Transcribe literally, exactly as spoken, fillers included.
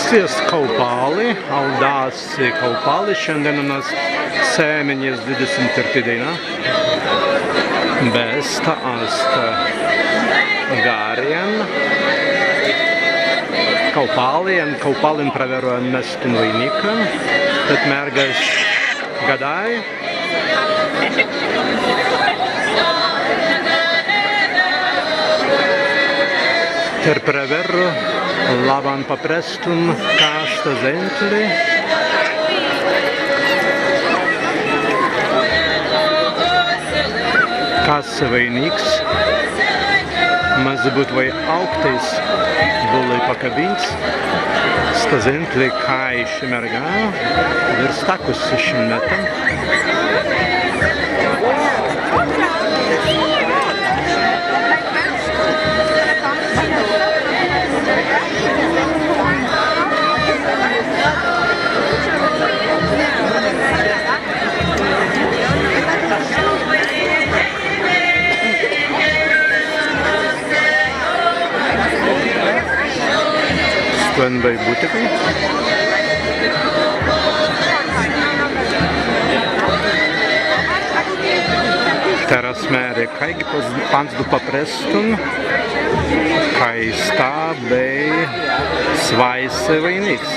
Ast Kaupāli, audāsi Kaupāli, šandēinan ast sēmenis dwidesimts tīrtā dēina. Be sta ast garrin Kaupāli, en Kaupālin prawerru enmestun wainikkan, tēt mērgas gadāi. Tēr prawerru labban paprestun, ka sta zentli, kas wainiks. Mazzi būtwei aūktais būlai pakabīnts. Sta zentli, kāi ši mērga wīrst takkusi šim mettan. Stwen bēi butikai. Tēr as mēri, kāigi pas-, panzdau paprestun, kāi sta bēi swāise wainiks.